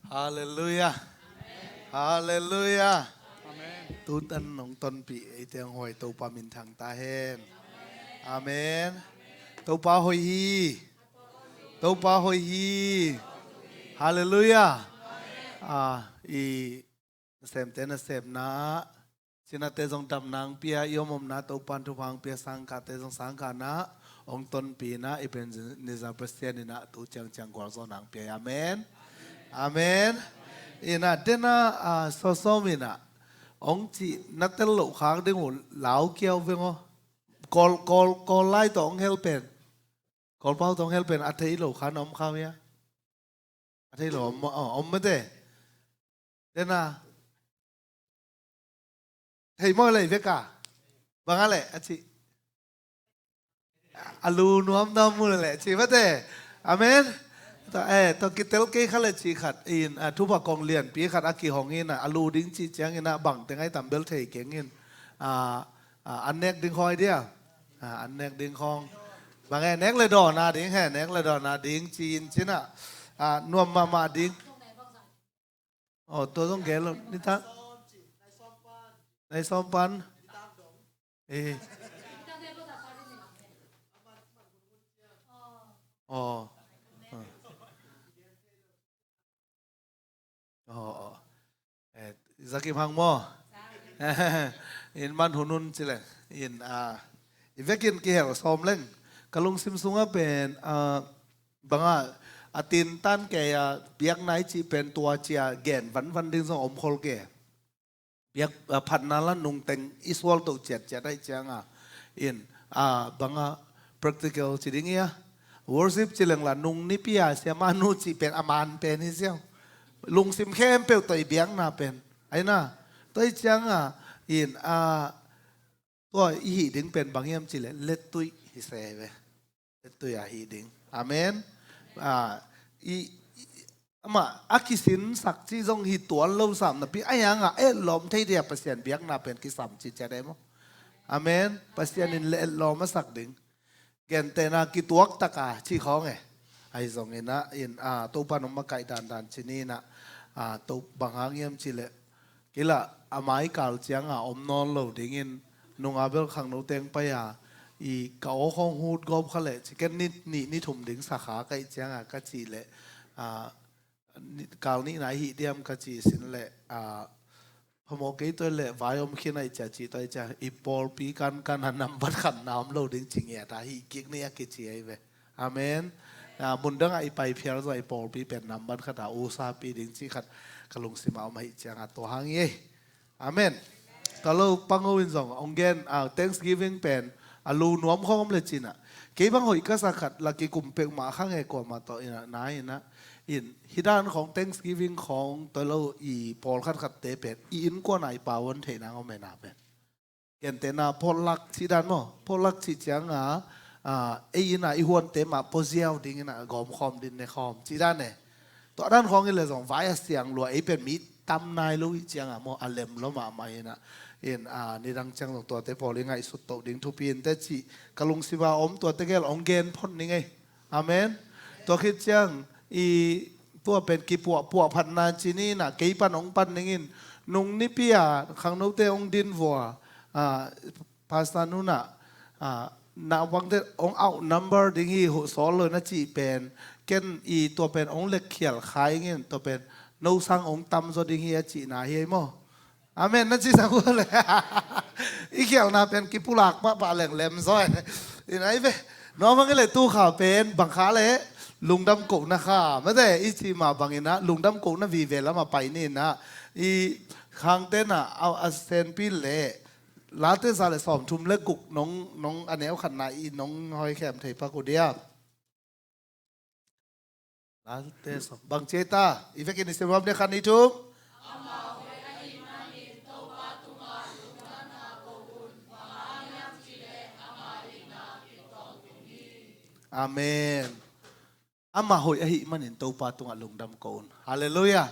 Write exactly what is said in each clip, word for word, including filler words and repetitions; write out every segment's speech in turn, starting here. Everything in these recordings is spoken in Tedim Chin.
Halleluiah. Halleluiah. Amen. Tutan nong tonpih eite hong huai Topa minthang ta hen. Amen. Topa hoih hi. Topa hoih hi. Halleluiah. Ah, i nasemte nasepna ah, cinate zong damna hong pia, i om omna Topan thupha hong pia, sangkahte zong sangkahna hong tonpih in ah, i pen nizan Pasian in ah tu ciangciang gualzawhna hong pia. Amen. Amen. In ah, den ah, ah, sawsawm in ah hong cih na tel loh khak ding uh, lau kiau veng aw. Kawl, Kawl, Kawl lai tawh hong hel pen, Kawlpau tawh hong hel pen a thei lo khan a om kha uh hia? A thei lo om, aw, om mate. Den ah, thei maw leh i vek a? Bang a leh a cih, a lu nuamnuam mu leh leh cih mate. Amen. Tua, eh, tua kitel kei kha leh cih khat in, ah, thupha kong lianpi khat a kihong in ah, a lu ding cih ciangin ah bangte ngaihtam bel thei keng in, ah, ah, an nek ding khawng hi dia. Ah, an nek ding khawng. Bang e, nek le dawn a ding he, nek le dawn a ding ci-in cin ah, ah, nuam mahmah ding. Aw, tua zong gen lo ni ta. Nai sawm pan. Eh. Aw. Aw, aw. Eh, Zakim Hang maw? In man hun hun ci leng. In, ah, i vekin kihel sawm leng. Ka lungsim sungah pen, ah, bangah, a tintan kei a biakna i cih pen tua cia gen vanvan ding zong om khol kei. Biak, ah, phatna la nungteng i sual toh ciatciat ahih ciangah. In, ah, bangah practical ci ding ia. Worship ci leng la nung nipi a siamah nu cih pen a man pen hi siau. Lungsim khempeuh tawh i biakna pen. Aina, tua ahih ciangah, in, ah, tua i hih ding pen bang hiam cih leh, lettuih hi se ve. Lettuih a hih ding. Amen. Ah, i, i, amah a kisinsak cih zong hi tuan lo sam napi, a hiangah etlawm thei dia Pasian biakna pen kisam cih ciat e maw? Amen. Pasian in le etlawm a sak ding. Gentehna kituak taka cih khawng e. Ahi zongin ah, in, ah, Topa nong makaih dandan ci ni in ah, ah, to bang hang hiam cih leh, kei lah a mai kal cianga om nawn lo dingin, nunga bel khangno teng pai a, i ka aw khawng hut gawp kha leh, ci ken ni nih ni thum ding sa kha ka hih cianga ka cih leh, ah, ni, kal nihna i hih diam ka cih sin leh, ah, phamawh kei tua leh vai om khin ahih cia cih tua ahih cia i pawlpi kankan a nambat khatna om lo ding ci ngiat a hih kik ni a kici ahi ve. Amen. Ah, mundang ah i pai phial zong i pawlpi pen nambat khat a usapi ding cih khat ka lungsim a om ahih cianga tua hang hi ei. Amen. Tua lo pango in zong ong gen, ah, thanksgiving pen a lu nuam khawng om le cin ah, kei bang hoih ka sa khat la kikum peuhmah kha nge kuamah tawh in ah, na in ah, in hih dan khawng thanksgiving khawng tua lo i pawlkhat khatte pen i innkuan ah i pau on theih nang om e na pen. Gentehna potluck cih dan maw? Potluck cih cianga, ah, ei in ah i huante mah pua ziau dingin ah gawmkhawm din ne khawm cih dan e. Tua dan khawng in le zong vai a siang lua ei pen mi tam nai lo i cianga maw, a lem lo mahmah in ah, in, ah, nidang ciang zong tuate pawl i ngaihsut toh ding thupi in te cih ka lungsim a om tuate gel ong gen phot ning ei. Amen. Tua khit ciang i tua pen kipuahpuah phatna ci ni in ah, kei pan ong pan ning in, nung nipi a khangnote ong din vua, ah, Pastor nun ah, ah, naupangte ong outnumber ding hi, huh sawl lo na cih pen, ken i tua pen ong lekkhial kha ing in, tua pen no sang ong tam zaw ding hi a cihna hi ei maw? Amen na ci sang uh le. I khialhna pen kipulak pahpah leng lem zaw e. In ai ve. Nuam hang i le tu kha pen bang kha le lungdam kohna kha. Mate i ci mah bangin ah lungdam kohna vive lamah pai ni in ah. I khangte na a, a senpi le Late za le sawmthum le guk nong, nong a neu khatna i nong hoi khem thei pak uh diam? Late sawm. Bang ci ei ta? I vekin i sim nuam dia khat nih thum. Amen. Amah hoih ahih manin Topa tungah lungdam ko un. Halleluiah.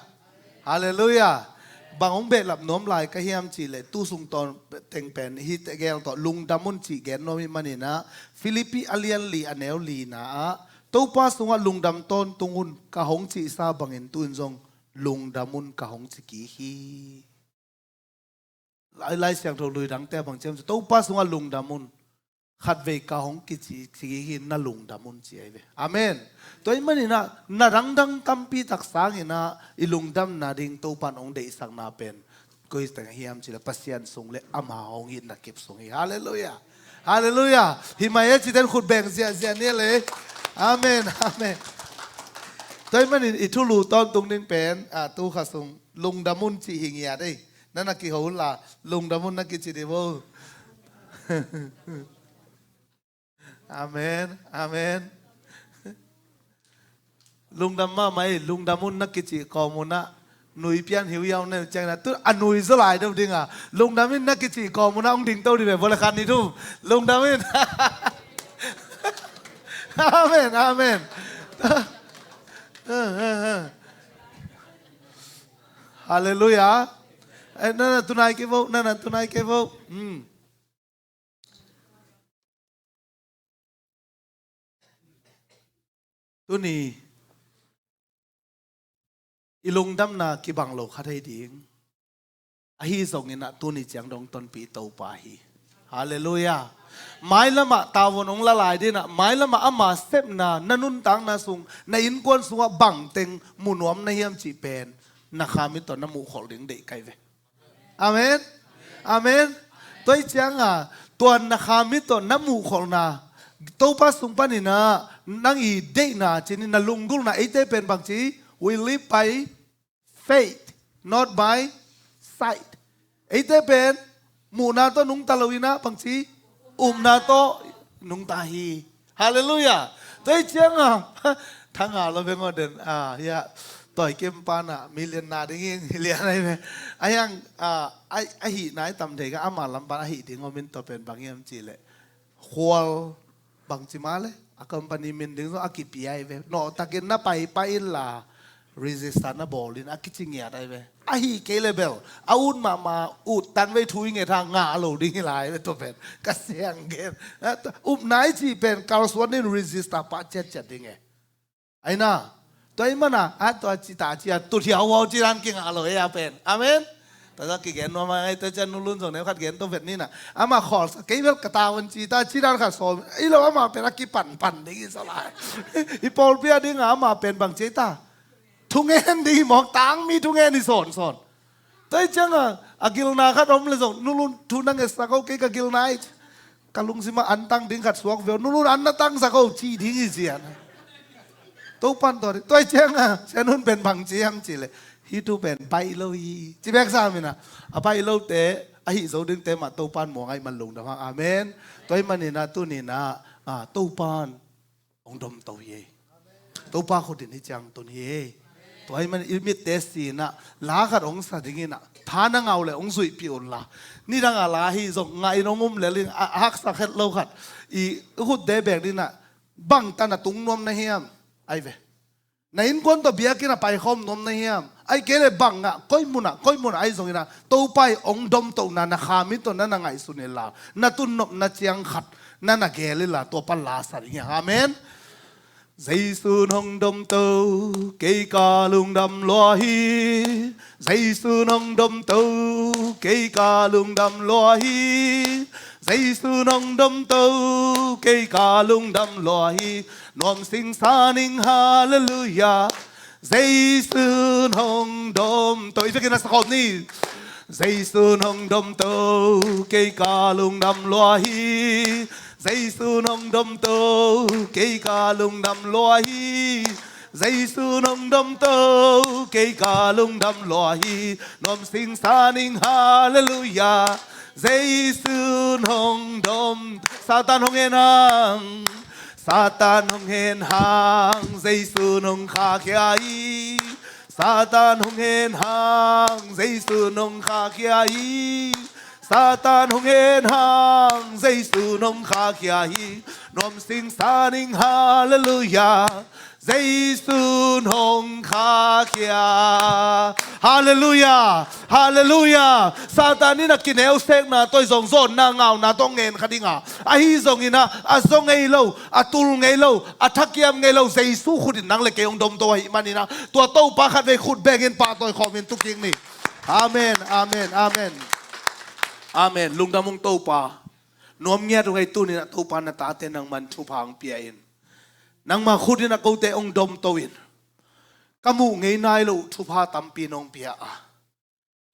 Halleluiah. Bang hong behlap nuam lai ka hiam cih leh tu sung tawn teng pen hih tegel tawh lungdam un cih gen nuam ahih manin ah, Filippi a lian li a neu lina ah, Topa sungah lungdam tawntung un, ka hong cihsa bangin tu in zong lungdam un ka hong ci kik hi. Lai, Lai Siangtho lui dangte ah bang ci hiam cih leh, Topa sungah lungdam un. Khatvei ka hong kici, ci kik hi, na lungdam un ci ahi ve. Amen. Tua ahih manin ah, na dangdang tampi tak sangin ah, i lungdamna ding Topa in hong deihsakna pen koi teng hiam cih leh Pasian sung le ama hong itna kip sung hi. Halleluiah. Halleluiah. Hi mai e cihte in khut beng ziahziah ni le. Amen. Amen. Tua ahih manin i thulu tawntung ding pen, ah, tu kha sung lungdam un cih hi ngiat ei. Na na kiho un la, lungdam un na kici dih vo. Amen. Amen. Lungdam mahmah ei, lungdam un na kicih kawm un ah, nui pian hiu hiau na hi ciangin ah, tu a nui zaw lai deuh ding a, lungdam in na kicih kawm un ah, hong ding to dih ve, vawlei khat nih thum. Lungdam in. Amen, amen. Halleluiah. Eh, na na tunai kei vo, na na tunai kei vo. Hmm. Tuni i lungdamna kibang lo kha thei ding. Ahi zongin ah tuni ciang dong tonpih Topa hi. Halleluiah. Mailamah tavuan hong la lai ding ah, mailamah ama sepna, na nuntakna sung, na innkuan sungah bangteng mu nuam na hiam cih pen na kha mit tawh na muhkholh ding deih ka hi ve. Amen. Amen. Tua ahih ciangin ah, tua na kha mit tawh na muhkholhna, Topa sung panin ah, nang i deihna, cih ni na lunggulhna, eite pen bangci, we live by faith, not by sight. Eite pen, muhna tawh nungta lo in ah, bangci, upna tawh nungta hi. Halleluiah. Tua ahih ciangin ah, thanga lo beng aw den, ah, hiah, Tawi Kim pan ah, million na ding in, lian ahi ve. Ahi hang, ah, a, ahihna i tam thei kha, ama lam pan ahih ding om in, tua pen bang hiam cih leh, khual, bangci mah leh, a company min ding zong a kipia ahi ve. Nawhtakin na paipai in la, register na bawl in a kici ngiat ahi ve. Ahih kei leh bel, a ut mahmah, ut tan vei thu i nget hang ngah lo ding hi lai ve tua pen. Ka siang gen. Upna i cih pen, kalsuan in register pah ciatciat ding e. Ahi na. Tua ahih manin ah, a tua ci ta ci a, tu thiau huau ci dan kingah lo e a pen. Amen. Tua zong kigen nuam a ngai, tua ciang Nu Lun zong neu khat gen to vet ni na. Amah khawl sa, kei bel ka tavuan ci ta ci dan khat sawm. Ei lo amah pen a kipanpan ding hi sa lai. I pawlpi a ding ah amah pen bang ci ta. Thungen ding hi mawk, tangmi thungen hi sawnsawn. Tua ahih ciangin ah, a gilna khat om leh zong, Nu Lun thu na ngetsak o, kei ka gilna hi. Ka lungsim ah an tang ding khat suak ve o, Nu Lun an na tangsak o, ci ding hi cian. Topan tua ding, tua ahih ciangin ah, Sia Nun pen bang ci hiam cih leh, hih thu pen baih lo hi. Ci bek sam in ah, a baih lote, a hih zo dingte mah Topan muang ahih man lungdam hang. Amen. Tua ahih manin ah, tuni in ah, ah, Topan hong domto hi ei. Topa khut in hih ciang tun hi ei. Tua ahih manin i mitte si in ah, la khat hong sa ding in ah, tha na ngah uh leh hong zuihpih un la. Nidang a la hi zong ngah in hong um lel in, a, a haksa khet lo khat. I khut de beng ding in ah, bang tan a tung nuam na hiam? Ahi ve. Na innkuan tawh biakinn ah paikhawm nuam na hiam? Ahih kei leh bang ah, koi mun ah, koi mun ah ahi zongin ah, Topa i hong domtohna na kha mit tawh na na ngaihsun in la, na tun nopna ciang khat na na geel in la, tua pan la sa ding hi hang. Amen. Jesu'n hong domto, kei ka lungdam lua hi. Jesu'n hong domto, kei ka lungdam lua hi. Jesu'n hong domto, kei ka lungdam lua hi. Nuam sing sa ning, halleluiah. Jesu'n hong domto. I vekin a sa khawm ni. Jesu'n hong domto, kei ka lungdam lua hi. Jesu'n hong domto, kei ka lungdam lua hi. Jesu'n hong domto, kei ka lungdam lua hi. Nuam sing sa ning, halleluiah. Jesu'n hong dom, Satan hong hen hang. Satan hong hen hang, Jesu'n hong khahkhia hi. Satan hong hen hang, Jesu'n hong khahkhia hi. Satan hong hen hang, Jesu'n hong khahkhia hi. Nuam sing sa ning, halleluiah. Jesu'n hong khahkhia. Halleluiah. Halleluiah. Satan in a kineusekna tawh i zong zawnna ngauna tawh ngen kha dinga, ahi zongin ah a zaw ngei lo, a tul ngei lo, a thakiam ngei lo Jesu khut in nang le kei hong domto ahih manin ah, tua Topa khatvei khut bengin pahtawi khawmin tukik ni. Amen, amen, amen. Amen. Lungdam ung Topa. Nuam ngiat ung ei. Tuni-in ah Topa, na tate nangman thupha hong pia in, nangma khut in ah kote hong domto in, ka muh ngei nai loh thupha tampi nong pia a,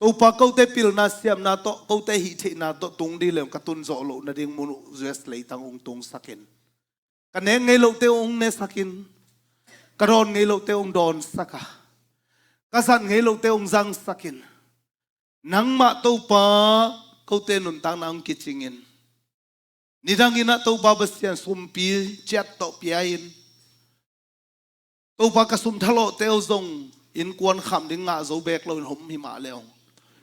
Topa, kote pilna siamna tawh, kote hih theihna tawh tung ding le ka tun zawh loh nading mun uh U S leitang hong tungsak in, ka nek ngei lohte hong nesak in, ka dawn ngei lohte hong dawnsak a, ka zat ngei lohte hong zangsak in. Nangmah Topa, kote nuntakna hong kicing in, nidangin ah Topa Pasian, sumpi ciat tawh pia in, Topa, ka sum thalawhte uh zong innkuan kham ding ngah zo beek loin hom hi mah le hong,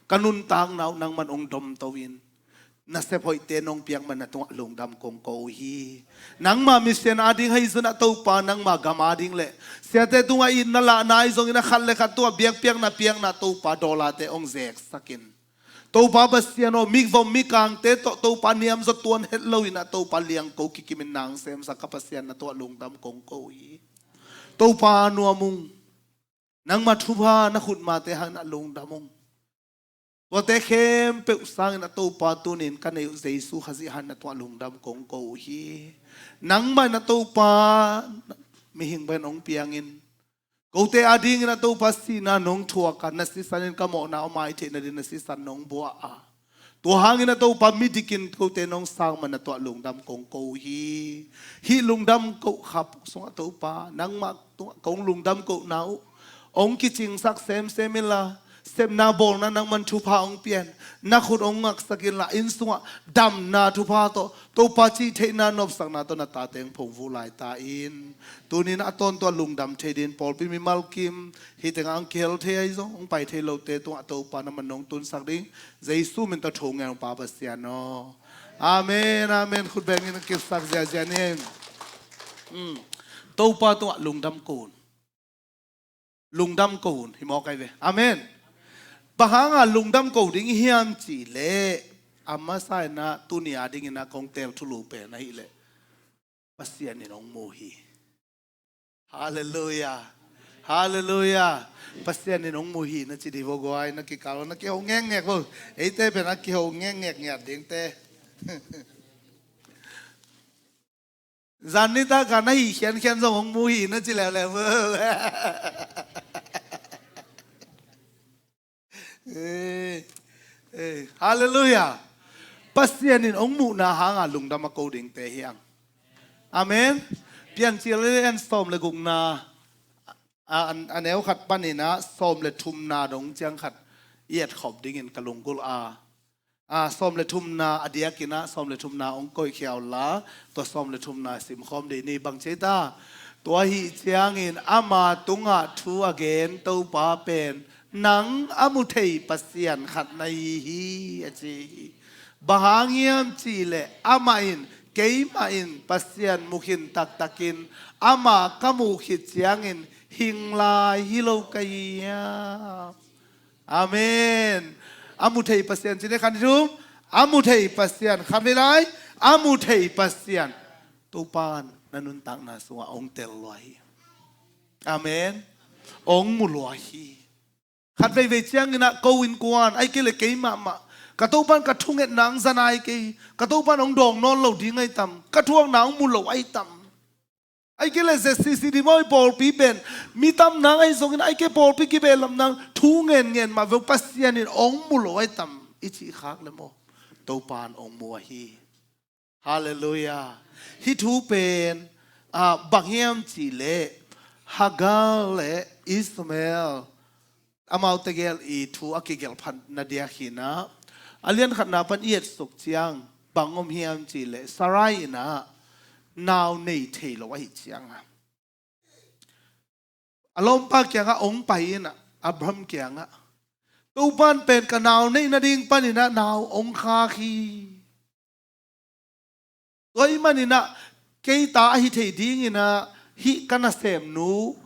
ka nuntakna uh nangman hong domto in, nasep hoihte nong piak man na tungah lungdam kong ko uh hi. Nangma misian ading ahi zongin ah Topa, nangma gam ading le siate tungah itna lahna ahi zongin ah khat le khat tungah biakpiakna piakna Topa, dawlate hong zeksak in, Topa Pasian aw, mivom mikangte tawh Topa, niamzaw tuan het loin ah Topa, liangko kikimin na hong semsak ka Pasian, na tungah lungdam kong ko uh hi. Topa, nuam ung. Nangma thupha na khutmate hangin ah lungdam ung. Tuate khempeuh sangin ah Topa, tuni-in ka neih uh Jesu Khazih hangin na tungah lungdam kong ko uh hi. Nangmah in ah Topa, mihing bangin hong piangin, kote adingin ah Topa, sihna nong thuak a, na sisan in ka mawhna om a, i theih nading na sisan nong buah a, tua hangin ah Topa, midikin kote nong sang man na tungah lungdam kong ko uh hi. Hih lungdam koh khap sungah Topa, nangmah tungah kong lungdam kohna uh hong kicingsak semsem inla, sepna bawlna nangman thupha hong pia in, na khut hong ngaksak inla, inn sungah damna thupha tawh, Topa, cihtheihna nopsakna tawh na tate hong phungvuh lai ta in. Tuni-in ah a tawntung ah lungdam thei dingin pawlpi mimal kim, hih tengah hong kihel thei ahi zong, hong pai thei lote tungah Topa, nangman nong tunsak ding Jesu min tawh thu ngen ung Pa Pasian aw. Amen, amen. Khut bengin hong kipsak ziahziah ni. Hmm. Topa tungah lungdam ko un. Lungdam ko un, hi mawk ai ve. Amen. Bang hanga lungdam ko ding hiam cih leh, a masa in ah tuni adingin ah kong teel thulu pen ahih leh, Pasian in hong mu hi. Halleluiah. Halleluiah. Pasian in hong mu hi na ci ding vo guai, na kikal na kiho ngekngek vo. Eite pen a kiho ngekngek ngiat dingte. Zan nitak a na hih khiankhian zong hong mu hi na ci leuleu. Eh, eh, halleluiah. Pasian in hong muhna hanga lungdam a ko dingte hi hang. Amen. Piancil lian sawm le gukna, a, a, a neu khat panin ah sawm le thumna dong ciang khat i etkhop dingin ka lunggulh a, a, sawm le thumna a diakin ah sawm le thumna hong koihkhia unla, tua sawm le thumna simkhawm dih ni. Bang ci ta? Tua ahih ciangin ama tungah thu a gen Topa pen nang a mu thei Pasian khat na hi hi, a ci hi. Bang hang hiam cih leh amah in, keimah in Pasian mu khin taktakin ama ka muh khit ciangin hing lai hi lo ka hi hiam? Amen. A mu thei Pasian ci ni, khat ni thum. A mu thei Pasian, khat vei lai. A mu thei Pasian. Topa in na nuntakna sungah hong tel lua hi. Amen. Hong mu lua hi. Khat veivei ciangin ah ko innkuan, ahih kei leh kei mahmah, ka Topa in ka thungetna hong za nai kei, ka Topa in hong dawng nawn lo ding ahi tam, ka thuakna hong mu lo ahi tam. Ahih kei leh Z C C D maw, i pawlpi pen mi tam nang ahi zongin, ahih kei pawlpi kibehlap nang, thu ngenngen mah veu, Pasian in hong mu lo ahi tam, i cih khak leh maw, Topa in hong mu ahi. Halleluiah. Hih thu pen, ah, bang hiam cih leh Hagar le Ishmael, amaute gel i thu a kigelh phatna diak hi-in ah, a lian khatna pan i etsuk ciang bang om hiam cih leh Sarai in ah nau nei thei lo ahih ciang a, a lawmpa kiangah hong pai in ah, Abraham kiangah, Topa in pen ka nau neih nading panin ah nau hong khak hi. Tua ahih manin ah kei ta ahi thei dingin ah hih ka nasemnu,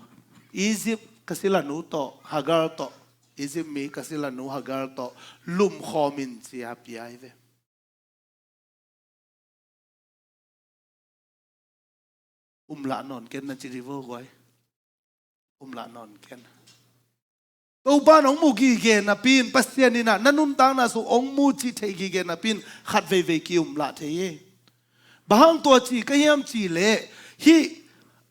Egypt ka silanu tawh, Hagar tawh Egypt mi ka silanu Hagar tawh lumkhawm in ci a pia hi ve. Umlah nawn ken na ci di vo guai. Umlah nawn ken. Topa in hong mu gige napi in, Pasian in ah na nuntakna sung hong mu cih theih gige napi in khat veivei ki-umlah thei hi. Bang hang tua ci ka hiam cih leh hih,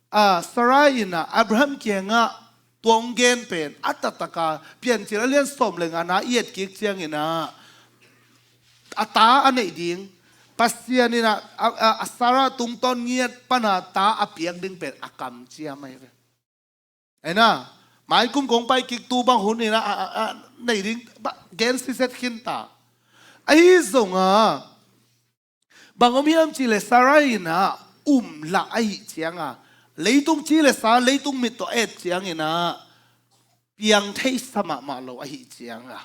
a, Sarai in ah Abraham kiangah tua hong gen pen a taktaka Piancil a lian sawm le nga na i et kik ciangin ah a ta a neih ding, Pasian in ah, a, a, a Sarah tungtawn ngiat pana ta a piak ding pen a kamciam ahi ve. Aina, maikum kong pai kik tu bang hun in ah, a, a, a, nei ding, ba, gen siset khin ta. Ahi zongah, bang om hiam cih leh Sarai in ah, umlah ahih ciangah, leitung ci le sa, leitung mit tawh et ciangin ah, piang theisa mahmah lo ahih ciangah,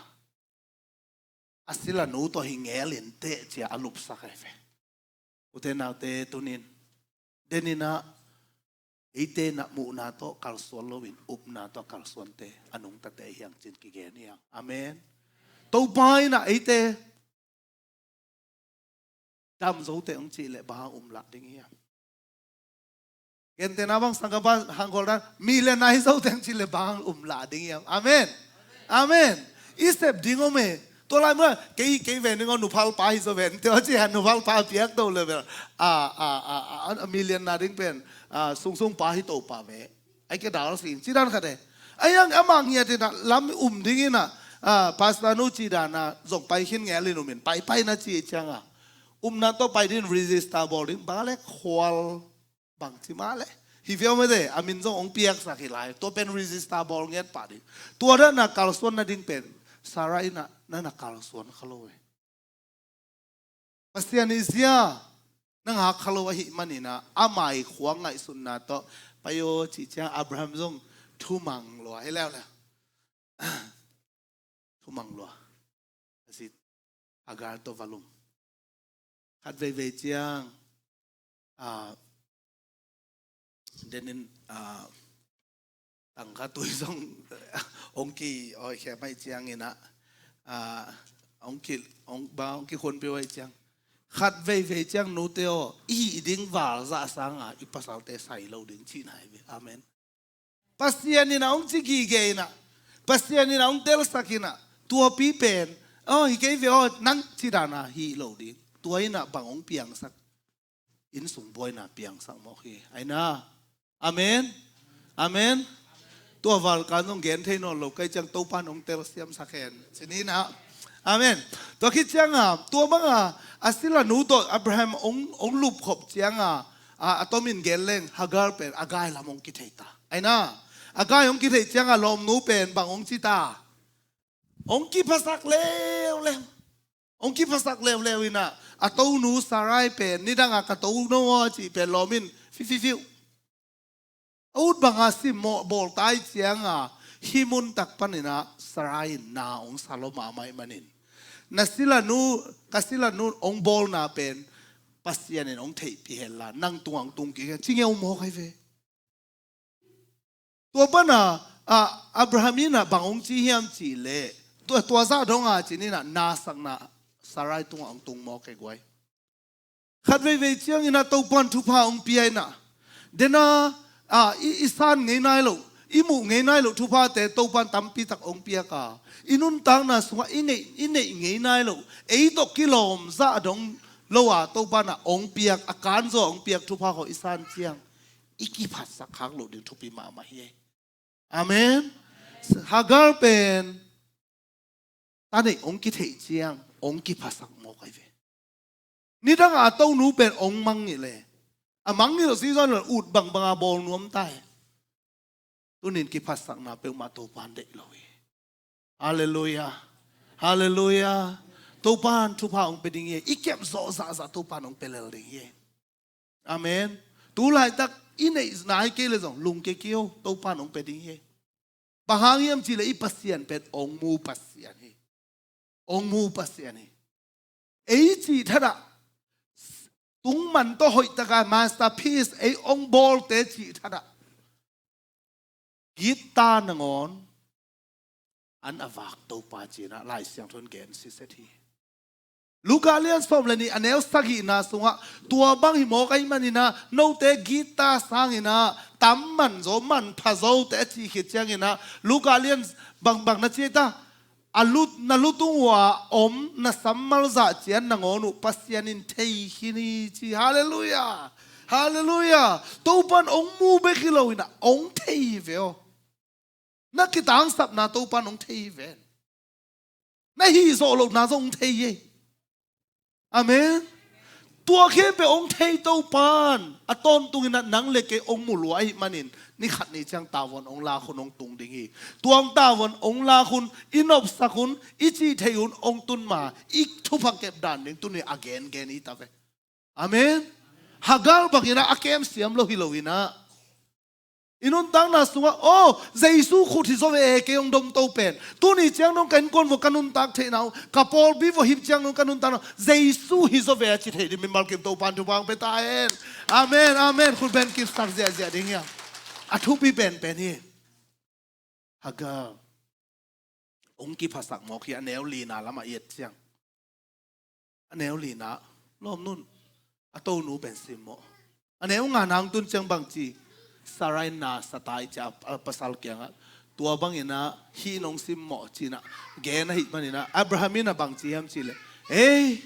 a silanu tawh hi ngel in teh ci a a lupsak ahi ve. Ute naute, tuni in, den in ah, eite in ah muhna tawh kalsuan loin, upna tawh kalsuante a nungtate hi hang ci-in kigen hi hang. Amen. Topa in ah eite dam zo teh hong cih leh bang hang umlah ding hiam? Gentehna bang sangkapa hang khawl dan, millionaire zo teh hong cih leh bang hang umlah ding hiam? Amen. Amen. I sep ding om e. Tua lai mun ah, kei, kei ven ding aw, nuphalpa hi zaw ven. Tua ci-a nuphalpa piak to le bel, a, a, a, a, a millionaire ding pen, a, sungsungpa hi to pah ve. Ai ke dal sin ci dan khat e. Ai ang amah ngiat in ah lam um ding in ah, a, pastor nu ci dan ah zong pai khin ngel in um in, pai pai na ci ciangah, umna tawh pai ding, register bawl ding, bang a le khual bang ci mah leh, hi viau mah te, a min zong hong piaksak hi lai, tua pen register bawl ngiat pah ding. Tua dan ah kalsuan nading pen Sarai in ah na na kalsuan kha lo e. Pasian i zia na ngak kha lo ahih manin ah, a mai khua ngaihsutna tawh pai aw cih ciang Abraham zong thumang lua hi leuleu. Thumang lua. A si Hagar tawh va lum. Khat veivei ciang, a, den in, a, tangka tui zong hong ki-awikhiat mai ciangin ah, a, hong ki, hong, bang hong kikhuanpih uh ahih ciang, khat veivei ciang nute aw, i hih ding val zah sangah i pasalte sai lo ding cihna hi ve. Amen. Pasian in ah hong ci gige in ah, Pasian in ah hong telsak in ah, tuapi pen, aw, hi kei ve aw, nang ci dan ah hih lo ding. Tua in ah bang hong piangsak, innsung buaina piangsak mawk hi. Aina. Amen. Amen. Tua val kan zong gen thei nawn lo ka hih ciang Topa in hong telsiamsak hen. Ci ni in ah. Amen. Tua khit ciangah, tua bangah a silanu tawh Abraham hong, hong lupkhop ciangah, a, a tomin gen leng Hagar pen a gai lam hong kithei ta. Aina, a gai hong kithei ciangah lawmnu pen bang hong ci ta? Hong kiphasak leuleu. Hong kiphasak leuleu in ah, a tonu Sarai pen, nidangah ka to no aw cih pen lawm in, fiu, fiu, fiu. A ut banga simmawh bawl ta ahih ciangah, hih muntak panin ah Sarai in na hong sa lua mahmah ahih manin, na silanu, ka silanu hong bawlna pen Pasian in hong theihpih hen la, nang tungah hong tung kik hen, ci ngeu mawk ahi ve. Tua pana, a, Abraham in ah bang hong ci hiam cih leh, tua, tua zah dong a ci-in ah, na sakna Sarai tungah hong tung mawk e guai. Khat veivei ciangin ah Topa'n thupha hong pia in ah, den a, a, i, i san ngei nai loh, i muh ngei nai loh thuphate Topa'n tampi tak hong piak a, i nuntakna sungah i neih, i neih ngei nai loh, ei tawh kilawm zah dong lo a Topa'n ah hong piak, a kanzaw hong piak thupha khawng i san ciang, i kiphatsak khak loh ding thupi mahmah hi. Amen. Hagar pen ta neih hong kitheih ciang hong kiphasak mawk ahi ve. Nidangah a tonu pen hong mangngilh e. A mangngilh lo season lo ut bangbanga bawl nuam ta hi. Tunin kiphatsakna peuhmah Topa'n deih lo hi. Halleluiah. Halleluiah. Topa'n thupha hong pia ding hi. I kep zawh zahzah Topa'n hong pia lel ding hi. Amen. Tu laitak i neih nai kei leh zong lungkia kei o, Topa'n hong pia ding hi. Bang hang hiam cih leh i Pasian pen hong mu Pasian hi. Hong mu Pasian hi. Ei cih thatah, tungman tawh hoihtak a masterpiece ei hong bawlte cih thatah, gitta nangawn an a vak Topa ci-in ah Lai Siangtho in gen siset hi. Luka lian sawm le nih a neu sagihna sungah tua bang hi mawk ahih manin ah note gitta sangin ah tam man zo, manpha zo te a cih khit ciangin ah Luka lian bangbang na ci ta, a lut, na lutung uh a om na sammal zah cian nangawn uh Pasian in thei khin hi ci. Halleluiah. Halleluiah. Topan hong mu bek hi loin ah hong thei hi ve aw. Na kitangsapna Topan hong thei hi ven. Na hih zawh lohna zong hong thei hi. Amen. Tua khempeuh hong thei Topan a tawntungin ah nang le kei hong mu lua ahih manin ni khat ni ciang tavuan hong lak hun hong tung ding hi. Tua hong tavuan hong lak hun, i nopsak hun, i cih theih hun hong tun ma, i thupha kep dan ding tuni a gengen hi ta ve. Amen. Hagar bangin ah a kem siam lo hi loin ah i nuntakna sungah, aw, Jesu khut hi zaw ve e, kei hong domto pen. Tuni ciang dong ka innkuan vua ka nuntak theihna uh, ka pawlpi vua hip ciang dong ka nuntakna uh, Jesu hi zaw ve a ci thei ding mimal kim Topan thupha hong pia ta hen. Amen, amen. Khut beng kipsak ziahziah ding hi a, a thupi penpen hi. Hagar hong kiphasak mawk hi. A neu lina lamah i et ciang, a neu lina, lawmnu in a tonu pen simmawh. A neu ngana hong tun ciang bangci, Sarai na sa ta hi ci a, a pasal kiangah, tua bangin ah hih nong simmawh ci-in ah gen ahih manin ah Abraham in ah bangci hiam cih leh, ei,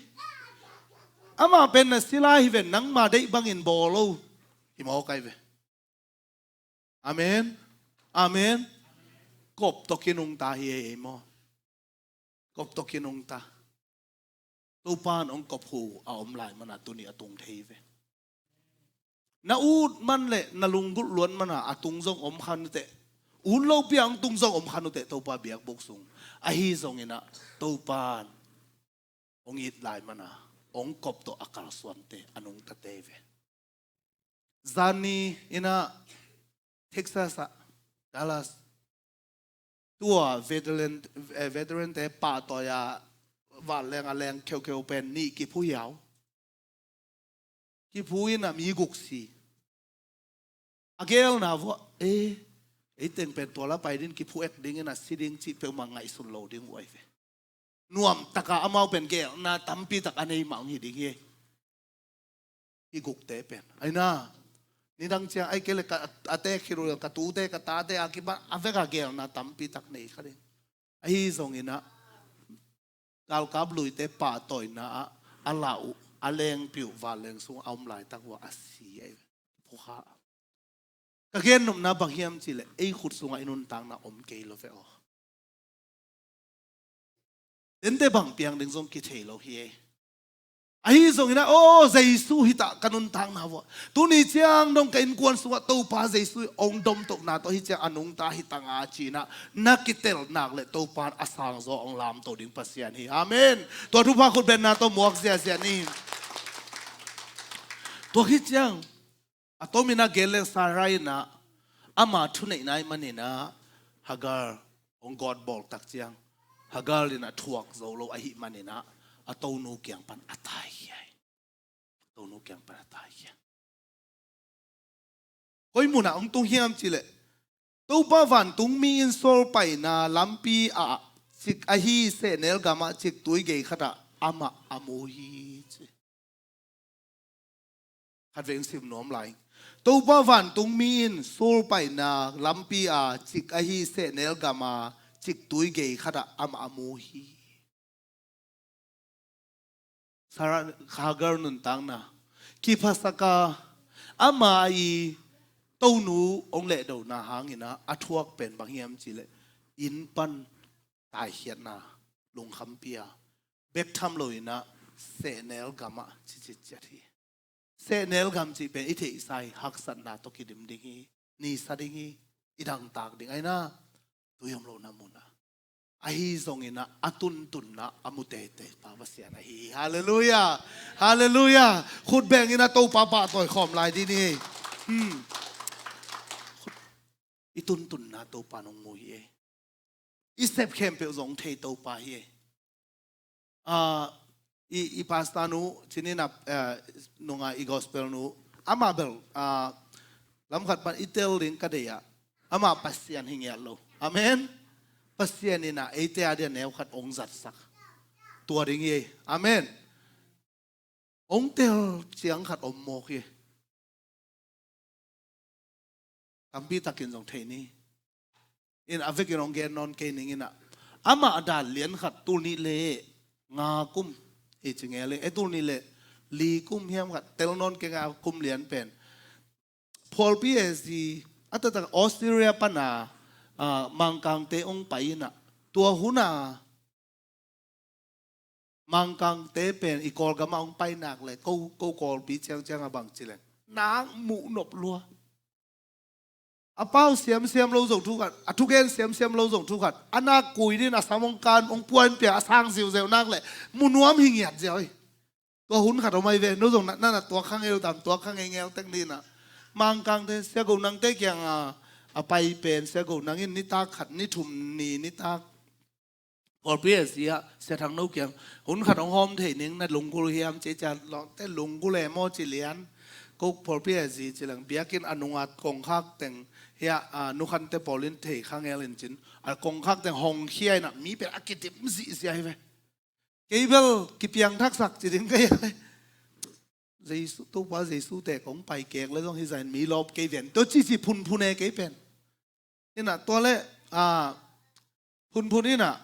amah pen na sila hi ven, nangma deih bangin bawl o, hi mawk ai ve. Amen. Amen. Kop tawh kinungta hi ei maw? Kop tawh kinungta. Topan hong kop hu a om lai mana tuni a tung thei ve. Na ut man le na lunggulh luat mana a tung zong om kha nuteh, ut lopi a hong tung zong om kha nuteh, Topa biakbuk sung. Ahi zongin ah Topan hong it lai mana hong kop tawh a kalsuante a nungtate ve. Zani in ah Texas ah, Dallas, tua veteran, eh, veteran te pahtawi a vanleng a leng kheukheu pen nih kiphu hiau. Kiphu in ah mi guk si. A gelna vua, eh, ei teng pen tua la pai din kiphu ek dingin a si ding cih peuhmah ngaihsun lo ding uh ai ve. Nuamtaka amau pen gelna tampitak a nei mah hong hi ding hi. Hih gukte pen aina, nidang ciang ai kei le ka, a tek khit uh ka tute ka tate a kipan a veka gelna tampitak nei kha ding. Ahi zongin ah galkap luite pahtawina ah a lah uh, a lengpi uh vanleng sung a om laitak uh a si ai ve. Phukha. Ka gennopna bang hiam cihleh ei khut sungah i nuntakna om kei lo ve aw. Dente bang piang ding zong kithei lo hi ei. Ahi zongin ah, aw, Jesu hi ta ka nuntakna vua. Tuni ciang dong ka innkuan sungah Topa Jesu hong domtohna tawh hi ciang a nungta hi tanga ci-in ah na kitel nak le Topa in a sangzaw hong lamto ding Pasian hi. Amen. Tua thupha khut benna tawh muak ziazia ni. Tua hi ciang a tomin a gen leng Sarai in ah ama thuneihna ahih manin ah Hagar hong gawt bawl tak ciang Hagar in ah thuak zo lo ahih manin ah a tonu kiang pan a taikhia hi. A tonu kiang pan a taikhia. Koi munah hong tung hiam cihleh Topa vantungmi in sualpaina lampi ah cik ahi sehnel gamah ciktui gei khatah amah a mu hi ci. Khatvei in sim nuam lai. Topa vantungmi in sualpaina lampi a cik ahi sehnel gama ciktui gei khatah amah a mu hi. Sarah, Hagar nuntakna kiphasaka ama i tonu hong lehdona hangin ah a thuak pen bang hiam cihleh inn pan taikhiatna lungkhampi a bek tham loin ah sehnel gamah cicitciat hi. Sehnel gam cih pen i theihsa hi, haksatna tawh kidim ding hi, nisa ding hi, i dangtak ding aina, tui om lohna munah. Ahi zongin ah a tuntunna a mu teitei pa Pasian ahi hi. Halleluiah. Halleluiah. Khut bengin ah Topa pahtawi khawm lai dih ni. Hmm. I tuntunna Topa nong mu hi ei. I sep khempeuh zong thei Topa hi ei. Ah, i, i pastor nu cinin ah, eh, nunga i gospel nu amah bel, ah, lamkhat pan i tel ding ka deih ah amah Pasian hi ngiat lo. Amen. Pasian in ah eite a dia neu khat ong zatsak. Tua ding hi ei. Amen. Ong tel ciang khat om mawk hi. Tampi takin zong thei ni. In a vekin ong gen nawn kei ning in ah. Amah a dan lian khat tul nih le nga kum hi ci ngel hi. E tul nih le li kum hiam khat tel nawn kei nga kum lian pen. Phualpi S D a taktak Australia pana, ah, Mangkangte ong pai in ah. Tua hun a Mangkangte pen i Kawlgam ah ong pai nak le ko, ko Kawlpi ciangciang a bang ci leng nak muh nop lua. A pau siamsiam lo zong thu khat, a thugen siamsiam lo zong thu khat, a nak kui din a sam ong kan ong puan pia a sang ziuzeu nak le mu nuam hi ngiat ziau hi. Tua hun khat om ai ve, no zong na, na, na tuak kha ngei lo tam, tuak kha ngei ngel tek ni na. Mangkangte, Sia Go Nangte kiang a, a pai pen, Sia Go Nang in nitak khat, ni thum ni, nitak. Phualpi S D ah, Sia Thang No kiang, hun khat ong hawm thei ning na lunggul hiam, ci cian lawngte lunggul e maw ci lian. Ko Phualpi S D ci leng, biakinn a nunga kongkhak teng, hia, a, nukhante pawl in thei kha ngel in cin. A kongkhak teng hong khia in ah, mi pen a kidim zihziah hi ve. Kei bel kipiangthaksak ci ding kei a le. Jesu, Topa Jesu te kong pai kek le zong hi zain mi lawp kei ven. Tua cici phunphun e kei pen. Ina tua le, a, phunphun ina,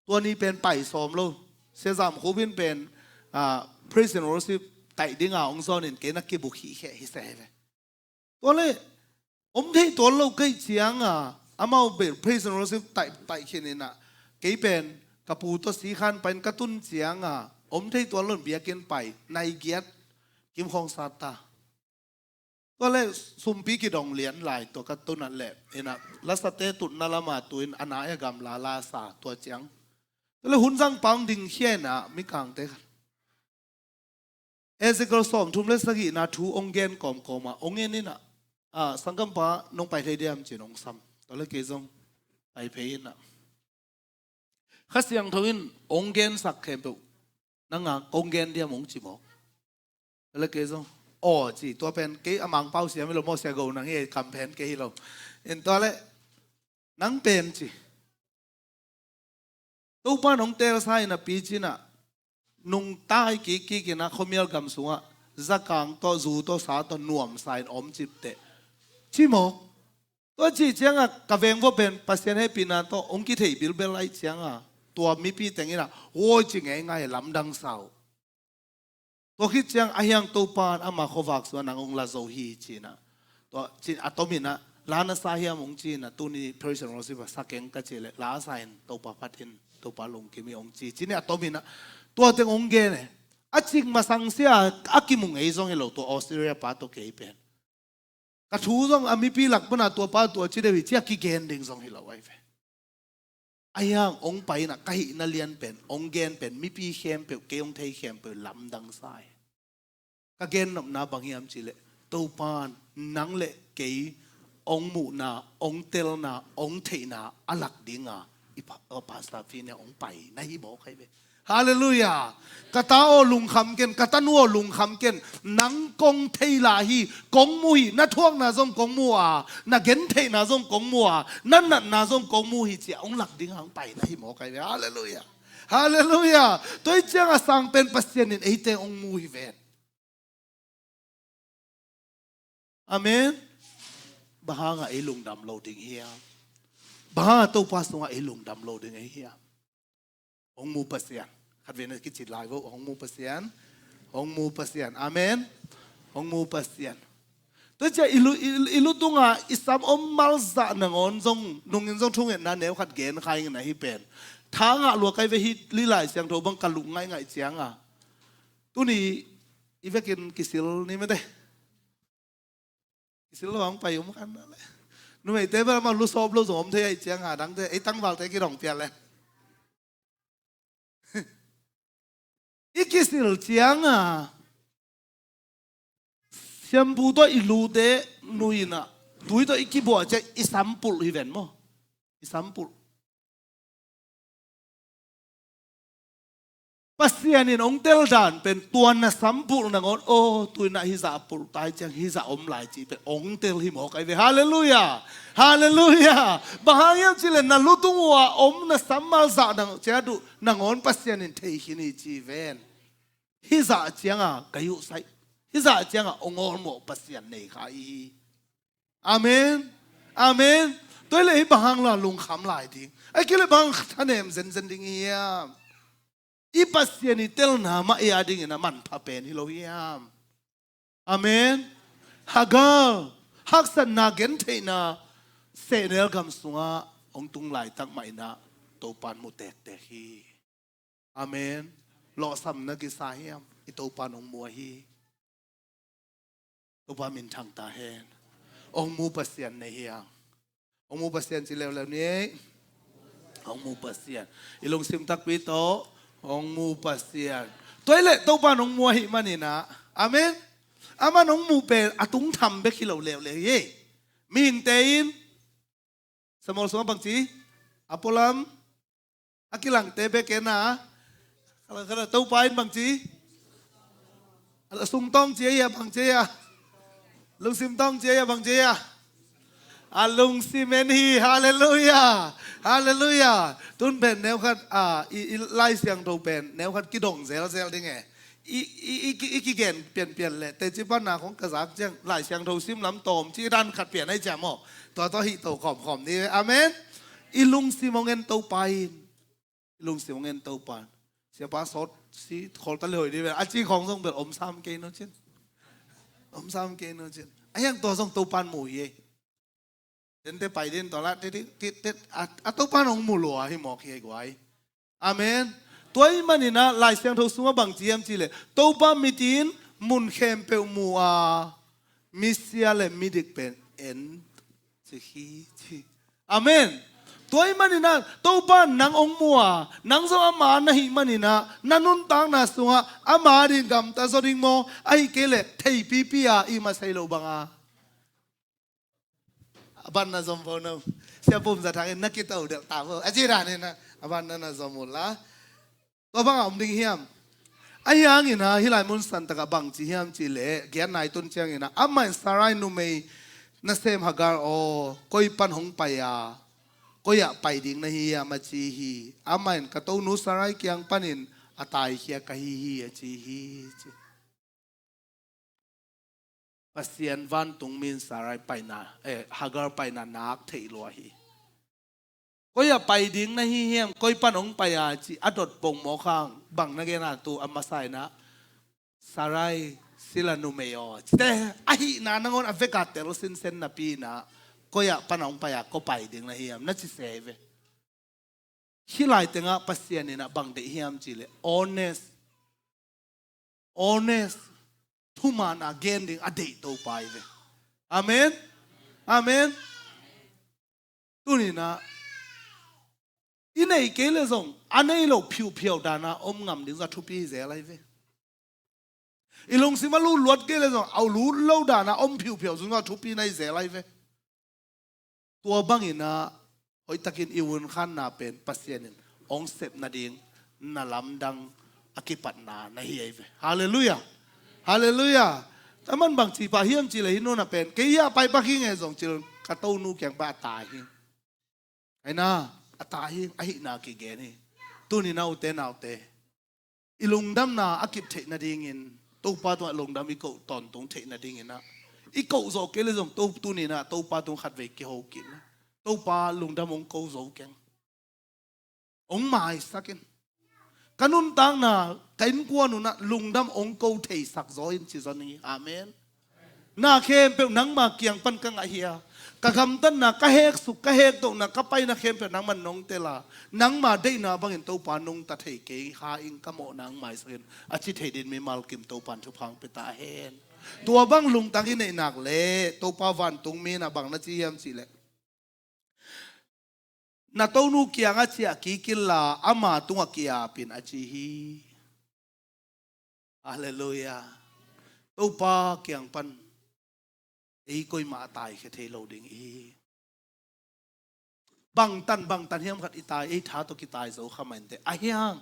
tua ni pen pai sawm lo. Sia Zam Khup in pen, a, praise and worship taih dinga ong zawn in kei na kibuk hi khe hi se he ve. Tua le, om thei tuan lo kei cianga, amau bel praise and worship taih, taih khin ina, kei pen, ka pu tua si khan pain ka tun cianga, om thei tuan lo biakinn pai, nai giat, kim khong sat ta. Tua le, sumpi kidong lian lai tua ka tun at le, ina, lasate tutna lama tuin, ana e gamla lasa tua ciang. Tua le, hun zang pang ding khia ina, mi kangte khan. Ezekiel sawm thum le sagihna thu ong gen kawmkawma, ong en ina, a, sanggampa nong pai thei diam cin ong sam. Tua le kei zong pai phei ina. Kha Siangtho in ong gensak khempeuh, nanga kong gen diam ong ci mawk. Tua le kei zong, aw ci, tua pen kei a Mangpau siam hi lo maw, Sia Go Nang hi, kam phen kei hi lo. En tua le, nang pen ci. Topa nong telsa in a pi cina, nungta i kik kik ina khuamial gam sunga, zakang tawh, zu tawh, sa tawh, nuamsa in om cipteh. Ci mawk. Tua ci cianga, ka veng vua pen, Pasian hehpihna tawh, ong kithei bilbel ai cianga, tua mipi teng ina, huai ci ngeingai lamdang sau. Tua khit ciang a hiang Topa in ama khuavak sua nang ong la zo hi cina. Tua cin a tomin a, la na sa hiam ong cina, tuni praise and worship a sa keng ka ci le, la sa in Topa phat in, Topa lungkim hi ong ci. Cini a tomin a, tua teng ong gen e. A cik masang sia, a kimu ngei zong hi lo tua Australia pa tua kei pen. Ka thu zong a mipi lak pana tua pa tua ci deuh hi, cia kigen ding zong hi lo ai ve. A hiang ong pai ina ka hihna lian pen, ong gen pen, mipi khempeuh, kei ong thei khempeuh, lamdang sa hi. Ka gen nopna bang hiam ci le, Topa in, nang le kei, ong muhna, ong telna, ong theihna, a lak dinga, i pa, a pastor pi ne ong pai, na hi bawk ai ve. Halleluiah. Ka ta aw lungkham ken, ka tanu aw lungkham ken, nang kong thei la hi, kong mu hi, na thuakna zong kong mu a, na gentheihna zong kong mu a, na natna zong kong mu hi cia, ong lak ding hang pai na hi mawk ai ve. Halleluiah. Halleluiah. Tua i ciang a sang pen Pasian in eite ong mu hi ven. Amen. Bang hanga ei lungdam lo ding hiam? Bang hanga Topa sunga ei lungdam lo ding ei hiam? Hong mu Pasian. Khat vei na kici lai vo, hong mu Pasian. Hong mu Pasian. Amen. Hong mu Pasian. Tua cia i lu, i, i lu tunga i sam om malzah nangawn zong, nungin zong thungetna neu khat gen kha ing na hi pen. Tha ngah lua kai ve hi li Lai Siangtho bang ka luk ngaingai cianga. Tuni i vekin kisil ni mete. Kisil lo ang pai um khan na le. Numeite bel ma lu sawp lo zong om thei ai cianga dangte, ei tangvalte kidong pial le. I kisil cianga, siampu tawh i lute nuina, tui tawh i kibuah ciang i sampulh hi ven maw? I sampulh. Pasian in hong tel dan pen tua na sam bulh nangawn, aw, tu-in ah hizah a bulh tai ciang hizah om lai cih pen hong tel hi mawk ai ve. Halleluiah. Halleluiah. Bang hang hiam cih leh na lutung uh a om na sam malzah nang ciat uh nangawn Pasian in thei khin hi ci ven. Hizah ciangah ka yuhsaih, hizah ciangah hong awlmawh Pasian nei kha i hi. Amen. Amen. Tua hi leh hih bang hang lo lungkham lai ding, ahih kei leh bang hang thanem zenzen ding i hiam? I Pasian i telna mah i a dingin a manpha pen hi lo hiam? Amen. Hagar, haksatna gentheihna sehnel gam sungah hong tung laitak mah in ah Topa'n mu tektek hi. Amen. Lawhsam na kisa hiam? I Topa'n hong mu ahi. Topa minthang ta hen. Hong mu Pasian nei hiam? Hong mu Pasian ci leuleu ni ei. Hong mu Pasian. I lungsim takpi tawh hong mu Pasian. Tua hi leh Topa'n hong mu ahih manin ah, amen, aman hong mu pen a tungtham bek hi lo leuleu hi ei. Mihingte in Samuel sungah bangci, a pualam, a kilangte bek en a, Topa in bangci, a sungtawng ci a, bangci a, lungsim tawng ci a, bangci a, a lungsim en hi. Halleluiah. Halleluiah. Tun pen neukhat, a, i, i Lai Siangtho pen neukhat kidong zelzel ding e. I, i, i, i, i kigen pianpian leh teci panna khong ka zak ciang Lai Siangtho sim lam tawm ci dan khat pian ahi ciam aw. Tua tawh hih to khawmkhawm ni. Amen. I lungsim hong en Topa in. I lungsim hong en Topa in. Siapa sawt si khol ta le hoih dih ve a ci khong zong bel om sam kei no cin. Om sam kei no cin. A hiang tua zong Topa in mu hi ei. Tente pai din tua la, ti, ti, ti, ti, a, a Topa in hong mu lua hi mawk hi ei guai. Amen. Tua ahih manin ah Lai Siangtho sungah bangci hiam cih leh Topa mitin mun khempeuh mu a, misia le midik pen en ci hi ci. Amen. Tua ahih manin ah Topa in nang hong mu a, nang zong ama na hih manin ah na nuntakna sungah ama ding gamta zaw ding maw, ahih kei leh theipipi a i masa hi lo bang a. A ban na zom vo no. Sia Pum Za Thang in na kito delh ta vo. A ci dan in a ban na na zom uh la. Tua bang a om ding hiam? Ahi hangin a hih lai mun santak ah bangci hiam cih leh giatna i tun ciangin a amah in Sarai numei nasem Hagar aw, koi pan hong pai a, koi ah pai ding na hi hiam a ci hi. Amah in ka tonu Sarai kiang panin a taikhia ka hi hi a ci hi ci. Pasian vantungmi in Sarai paina, eh, Hagar paina nak theih lua hi. Koi ah pai ding na hi hiam, koi pan hong pai a ci a dot pongmawk hang bang na gen a tu a masa in a Sarai sila numei aw cite ahihna nangawn a vek a tel sinsen napi in a koi ah pan hong pai a koi pai ding na hi hiam na ci se hi ve. Hih lai tengah Pasian in a bang deih hiam cih leh honest, honest, thuman a gen ding a deih Topa hi ve. Amen. Amen. Tuni in a i neih kei leh zong a nei lo phiuphiau dan a om ngam ding zong a thupi hi zel ahi ve. I lungsim a lut luat kei leh zong a lut lo dan a om phiuphiau zong a thupi na hi zel ahi ve. Tua bangin a hoihtakin i vunkhanna pen Pasian in hong sep nading na lamdang a kipatna na hi ahi ve. Halleluiah. Halleluiah. Aman bang ci pah hiam cih leh hih nunah pen kei ah pai pak hi ngei zong cih leh ka tonu kiang pan a tai hi. Aina, a tai hi, ahihna kigen hi. Tuni in a ute naute, i lungdamna a kip theih nadingin Topa tungah lungdam i koh tawntung theih nadingin a i koh zawh kei leh zong to tuni in a Topa tung khatvei kiho kik in a Topa lungdam hong ko zo keng. Hong maisak in. Ka nuntakna, ka innkuan un a lungdam hong ko theisak zaw in ci zaw ning hi. Amen. Na khempeuh nangma kiang pan ka ngah hi a, ka gamtatna, ka heksuk, ka hektohna, ka paina khempeuh nangman nong tel a, nangma deihna bangin Topa nungta thei kei kha ing, ka mawhna hong maisak in a ci thei dingin mimal kim Topa in thupha hong pia ta hen. Tua bang lungtang i neih nak leh Topa vantungmi in a bang na ci hiam cih leh na tonu kiangah ciah kik inla ama tungah ki-ap in a ci hi. Halleluiah. Topa kiang pan ei koimah a taikhia thei lo ding hi. Bangtan bangtan hiam khat i tai, ei tha tawh kitai zo kha mah inteh. Ahi hang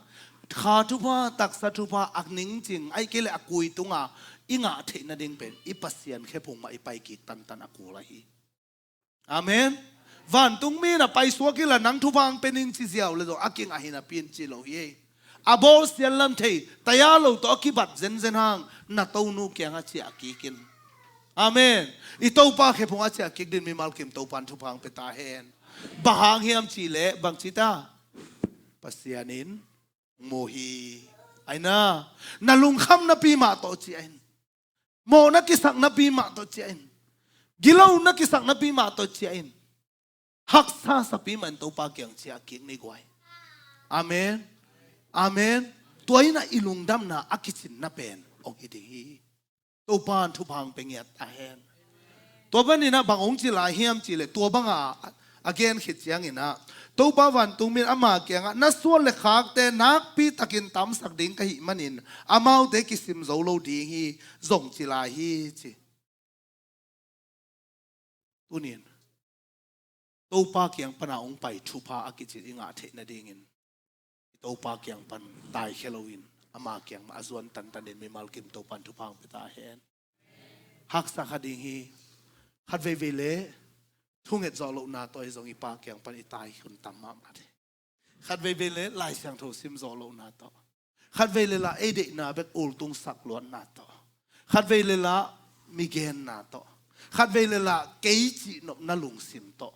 kha thupha, taksa thupha a ningcing, ahih kei leh a kui tunga i ngah theih nading pen i Pasian khephung mah i pai kik tantan a kul ahi. Amen. Vantungmi in a paisuak inla nang thupha hong pia ning ci ziau leh zong a kingah hi napi in ci lo hi. A bawlsiat lam thei taya lo tawh a kibat zenzen hang na tonu kiangah ciah kik in. Amen. I Topa khephung a ciah kik dingin mimal kim Topa in thupha hong pia ta hen. Bang hang hiam cih leh bang ci ta? Pasian in mu hi. Aina, na lungkham napi mah tawh ciah in. Mawhna kisak napi mah tawh ciah in. Gilo na kisak napi mah tawh ciah in. Haksa sapi mah in Topa kiang ciah kik ni guai. Amen. Amen. Tua in a i lungdamna a kicinna pen hong hi ding hi. Topa in thupha hong pia ngiat a hen. Tua panin ah bang hong ci lai hiam cih leh tua banga a gen khit ciangin ah Topa vantungmi in ama kiangah na suan le khakte nakpi takin tamsak ding ka hih manin amaute kisim zo lo ding hi zong ci lai hi ci. Tunin Topa kiang pana hong pai thupha a kicin i ngah theih nadingin i Topa kiang pan taikhia loin ama kiang mah a zuan tantanin mimal kim Topa in thupha hong pia ta hen. Haksa kha ding hi. Khat veivei leh thunget zawh lohna tawh ahi zong i Pa kiang pan i tai hun tam mahmah hi. Khat veivei leh Lai Siangtho sim zawh lohna tawh. Khat vei leh lah ei deihna bek ultung sak luatna tawh. Khat vei leh lah mi genna tawh. Khat vei leh lah kei cihnopna lungsim tawh.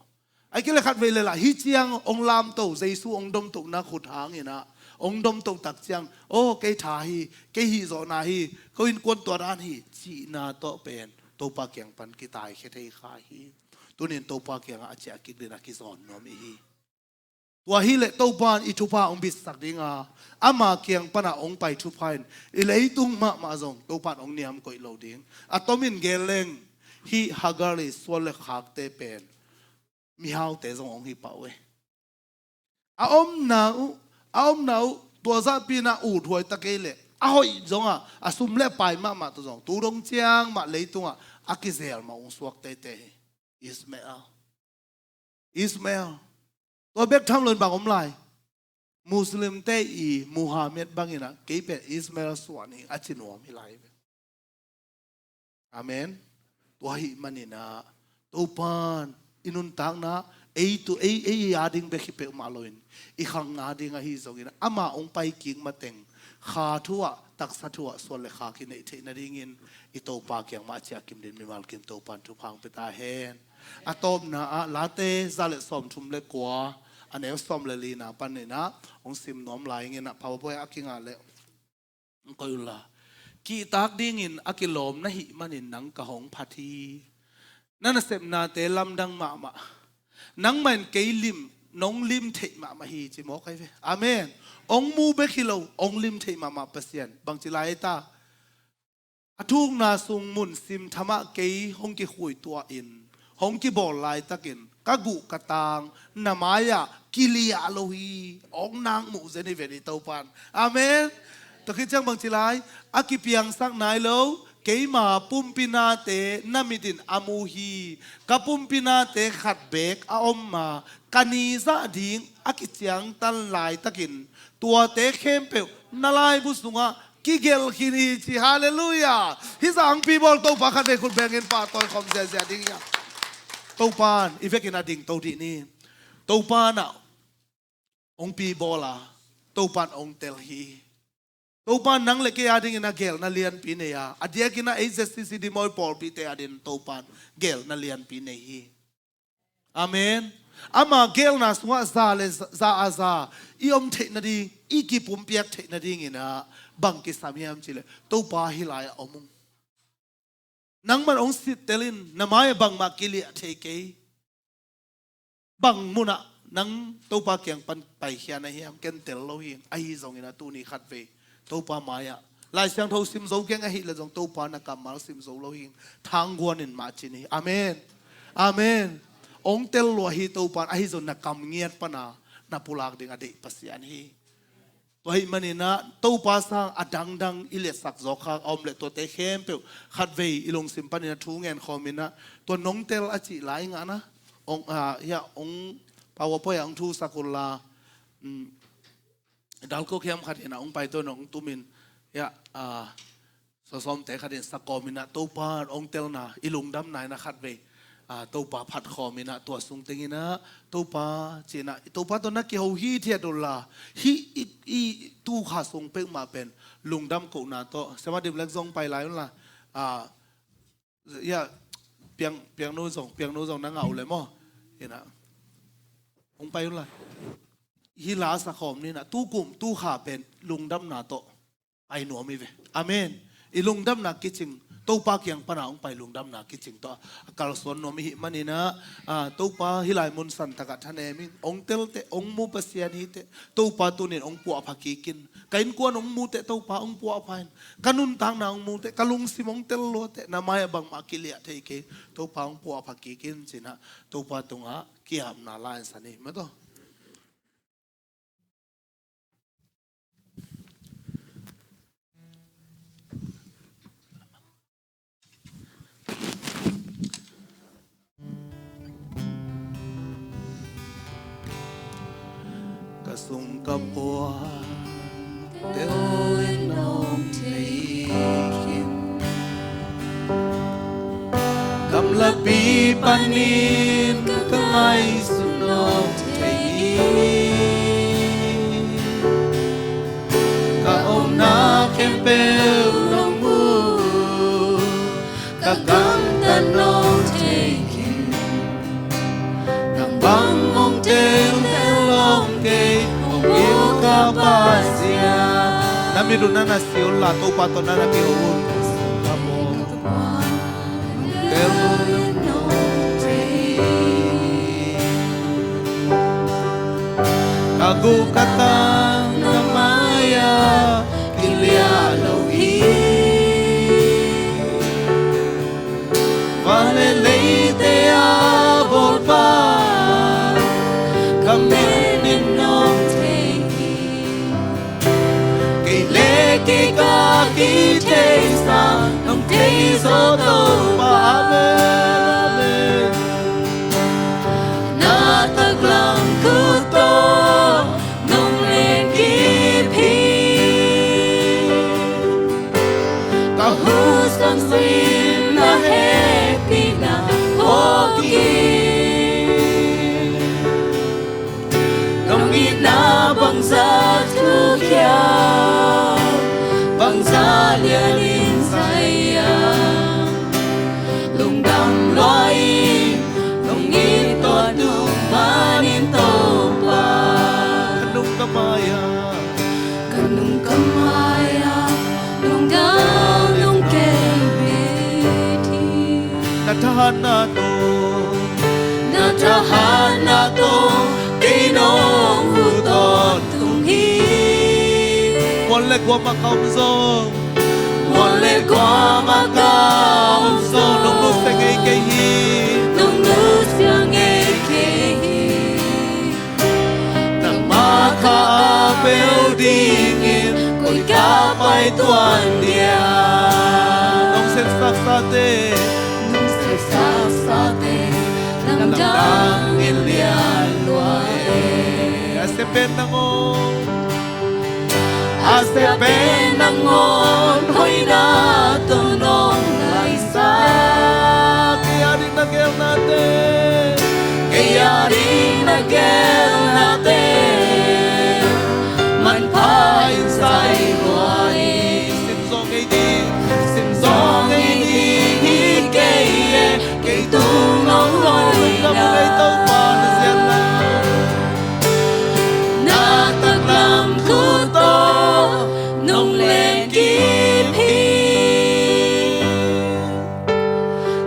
Ahih kei leh khat vei leh lah hih ciang hong lamto, Jesu hong domtohna khut hangin ah hong domto tak ciang, aw kei tha hi, kei hih zawhna hi, ko innkuan tua dan hi cihna tawh pen Topa kiang pan kitaikhia thei kha hi. Tunin Topa kiangah a ciah kik dingin a kizawn nuam i hi. Tua hileh Topa in i thupha hong bitsak dinga ama kiang pana hong pai thupha in i leitung mahmah zong Topa in hong niam koih lo ding. A tomin gen leng hih Hagar i suan le khakte pen mihaute zong hong hi pah uh e. A omna uh, a omna uh tua zahpi in a uthuai ta kei leh a hoih zonga a sum le a pai mahmah tawh zong tu dong ciang mah leitungah a kizel mah hong suak teitei hi. Ishmael. Ishmael. Tua bek tham loin bang om lai? Muslimte i Muhammad bangin ah kei pen Ishmael suan hi a ci nuam hi lai ve. Amen. Tua ahih manin ah Topa in i nuntakna ei tu ei ei a ding bek hi peuhmah loin i khang a ding ahi zongin ama hong pai kik mateng kha thu ah taksa thu ah suan le khak i neih theih nadingin i Topa kiang mah a ciah kim dingin mimal kim Topa in thupha hong pia ta hen. A tawpna ah Late za le sawmthum le kua a neu sawm le lina panin ah hong sim nuam lai ing in ah PowerPoint a kingah leh hong koih unla. Kihtak dingin a kilawm na hih manin nang ka hong phat hi. Na nasepnate lamdang mahmah. Nangmah in kei lim, nong lim theih mahmah hi ci mawk ahi ve. Amen. Hong mu bek hi lo, hong lim theih mahmah Pasian. Bangci lai ta? A thukna sung mun sim thamah kei hong kikhuituah in hong kibawl laitakin ka guh ka tang na mai-ah kiliah lo hi. Hong nak muh zen hi ven i Topa in. Amen. Tua khit ciang bangci lai? A kipiangsak nai lo keima pumpi nate na mit in a mu hi. Ka pumpi nate khat beek a om ma ka ni zah ding a kiciangtan laitakin tuate khempeuh na laibu sungah kigelh khin hi ci. Halleluiah. Hih zah hong pi bawl Topa khat vei khut bengin pahtawi khawm ziazia ding hi a. Topa in i vekin a dingto dih ni. Topa in ah hong pi bawl a, Topa in hong tel hi. Topa in nang le kei a dingin a gelhna lianpi nei a, a diakin ah ei ZCC Dingmual pawlpite a dingin Topa in gelhna lianpi nei hi. Amen. Ama gelhna sungah za le za, za a za i om theih nading, i kipumpiak theih nadingin ah bang kisam hiam cih leh Topa hih lai-ah om ung. Nangman hong sittel in, na mai-ah bangmah kiliah thei kei. Bang munah nang Topa kiang pan paikhia na hiam, ken tel lo hi. Ahi zongin ah tuni khat vei Topa mai-ah Lai Siangtho sim zo keng ahih leh zong Topa na kammal sim zo lo hi. Thangguan in mah cin hi. Amen. Amen. Hong tel lua hi Topa in, ahi zong na kam ngiat pana na pulak ding a deih Pasian hi. Tua ahih manin ah Topa sang a dangdang i liatsak zawk kha a om leh tuate khempeuh khat vei i lungsim panin ah thu ngen khawm in ah tua nong tel a cih lai ngah na. Hong, ah, hiah hong PowerPoint ah hong thusak unla. Um, Dalko khiam khat in ah hong pai to in hong tumin, ya, ah, sawsawmte khat in sakawm in ah Topa hong telna, i lungdamna in ah khatvei, ah, Topa phatkhawm in ah tua sung teng in ah Topa ci in ah Topa tawh na kiho hithiat unla, hih i, i tu kha sung peuhmah pen lungdam kohna tawh, Siama Dim Lek zong pai lai unla, ah, ya, piang, piangnu zong, piangnu zong na ngah uh le maw? Hi na. Hong pai unla. Hih la sakhawm ni na. Tu kum, tu kha pen lungdamna tawh pai nuam hi ve. Amen. I lungdamna kicing, Topa kiang pana hong pai lungdamna kicing tawh a kalsuan nuam i hih manin ah, ah, Topa hih lai mun santakah thanem in, hong tel teh, hong mu Pasian hi teh, Topa tunin hong puahpha kik in. Ka innkuan hong mu teh Topa hong puahpha in. Ka nuntakna hong mu teh, ka lungsim hong tel lua teh, na mai-ah bangmah kiliah thei kei, Topa hong puahpha kik in ci in ah Topa tungah ki-apna la-in san hi mah tawh. Ka sung ka puan tel in hong thei khin. Gamlapi panin ka ngaihsun hong thei hi. Ka omna khempeuh hong mu, ka gamtat hong thei khin. Nang bang hong teel teel hong kei, hong hilh ka Pasian. Na mit uh na na si unla, Topa tawh na na kiho un. Ka mu, teel hong thei. Ka guh ka tang na mai-ah kiliah lo hi. Van le leite a bawlpa, ka mit in hong thei hi. Kei le kei ka kithei sang hong thei zaw Topa. Amen, amen. Na taklam khut tawh nong lenkip hi. Ka husa sin na hehpihna phawk hi. Nong itna bangzah thukhia, bangzah lianin zai-a, lungdam lua-in nong it tuan tung manin Topa. Ka nung ka mai-ah, ka nung ka mai-ah lungdam nong khempeuh hi. Na thahatna tawh, na thahatna tawh kei nong huh tawntung hi. Mual le guam ah ka om zong, mual le guam ah ka om zong, nong nusia ngei kei hi. Nong nusia ngei kei hi. Nangmah kha a bel dingin koi ka pai tuan dia. Nong sepsaksate, nong sepsaksate lamdang in lian lua e. A sia pen nangawn, a sia pen nangawn hoihna tawh nong laisak. Kei a ding na geelnate, kei a ding na geelnate manpha in zai lua hi. Sim zaw ngei ding, sim zaw ngei ding hi kei e. Kei tung nong hoihna, na taklam khut tawh nong lenkip hi.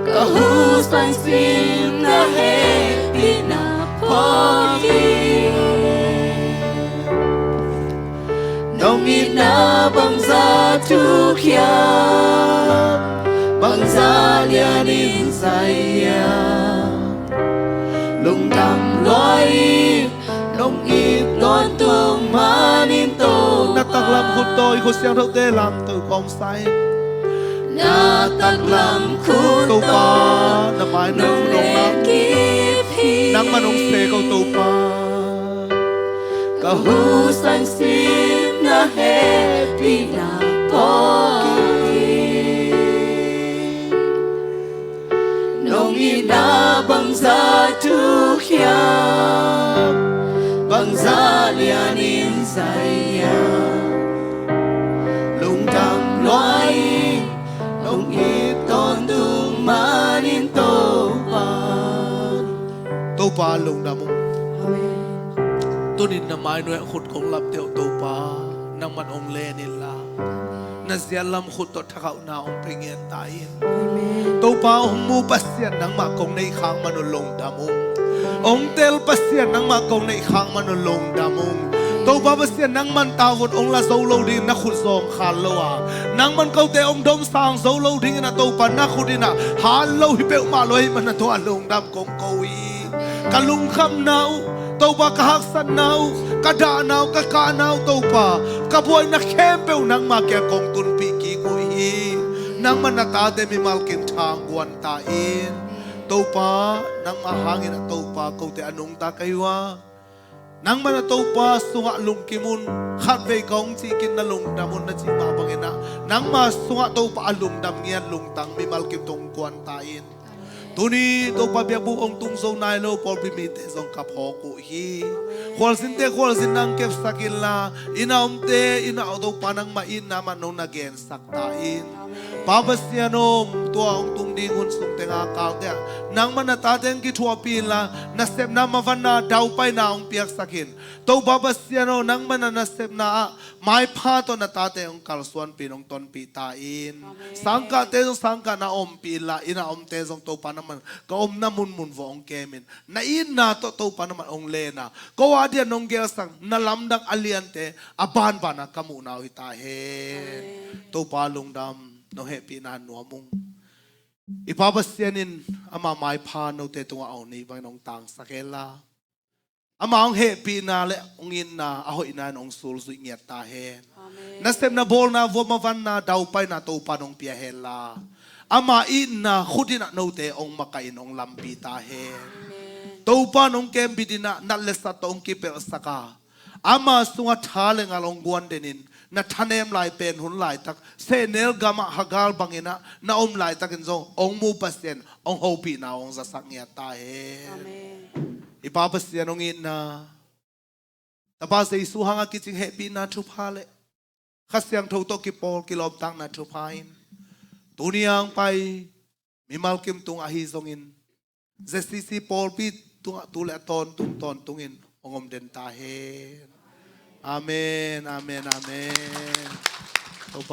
Ka husa sin na hehpihna phawk hi. Nong itna bangzah thukhia, bangzah lianin zai-a, lungdam lua-in nong it tuan tung manin Topa. Na taklam khut tawh i khut siangthote lamto kawmsa in. Na taklam khut tawh Topa, na mai nong lenkip hi. Nangmah nong se ko Topa. Ka hu sangsip na hehpihna kong hi. Nong itna bangzah thuk hiam, bangzah lianin zai hiam, lungdam lua hi. Nong it tawntung manin Topa. Topa lungdam ung. Amen. Tunin na mai nuai khut kong lapteh uh Topa, nangman hong len inla, na zial lam khut tawh thakauhna hong pia ngiat ta in. Amen. Topa hong mu Pasian nangmah kong neih khak man un lungdam ung. Hong tel Pasian nangmah kong neih khak man un lungdam ung. Topa Pasian nangman tavuan hong la zo lo dingin na khut zawngkhal lo a, nangman kote hong domsang zo lo dingin a Topa na khut in a han lo hi peuhmah lo ahih man a tua lungdam kong ko hi. Ka lungkhamna uh, Topa ka haksatna uh, ka dahna uh, ka kahna uh Topa, ka buaina khempeuh nangma kiang kong tunpih kik uh hi. Nangman na tate mimal kim thangguan ta in. Topa nangma hangin a Topa kote a nungta ka hi uh a, nangman a Topa sungah lungkim un, khatvei ka hong cih khin na lungdam un na cih mah bangin a, nangma sungah Topa a lungdam ngiat lungtang mimal kim tawh hong guan ta in. Tuni Topa biakbuk hong tung zo nai lo pawlpi mite zong ka phawk uh hi. Khualzinte khualzin nang kepsak inla, inn a omte inn ah Topa nangmah itna man nong na gensak ta in. Pa Pasian aw, tua hong tung ding hun sung tenga kalte ah nangman na tate hong kithuahpih inla, nasepna mavanna daupaina hong piaksak in. Topa Pasian aw, nangman na nasepna ah maipha tawh na tate hong kalsuanpih in hong tonpih ta in. Sangkahte zong sangkahna ompih inla, inn a omte zong Topa nangman ka omna munmun vawh hong kem in. Na itna tawh Topa nangman hong len a, ko a dian hong gelsak na lamdang a liante a banbana ka muhna uh hi ta hen. Topa lungdam, nong hehpihna nuam ung. I Pa Pasian in ama maipha note tungah a hong neih bangin hong tangsak henla, ama hong hehpihna le hong itna a hoihna in hong sulzuih ngiat ta hen. Nasepna bawlna vua mavanna daupaina Topa nong pia henla, ama itna khut in ah note hong makaih in hong lampi ta hen. Topa nong kembit in ah nat le sat tawh hong kipelhsak a, ama sungah tha le ngal hong guan den in, na thanem lai pen hun laitak sehnel gamah Hagar bangin ah na om laitakin zong hong mu Pasian hong hopihna hong zasak ngiat ta hen. I Pa Pasian hong itna, Tapa Jesu hanga kicing hehpihna thupha le Kha Siangtho tawh kipawl kilawmtatna thupha in tuni ang pai mimal kim tung ahi zongin Z C C pawlpi tungah tu le a tawntung tawntungin hong om den ta hen. Amen, amen, amen. Topa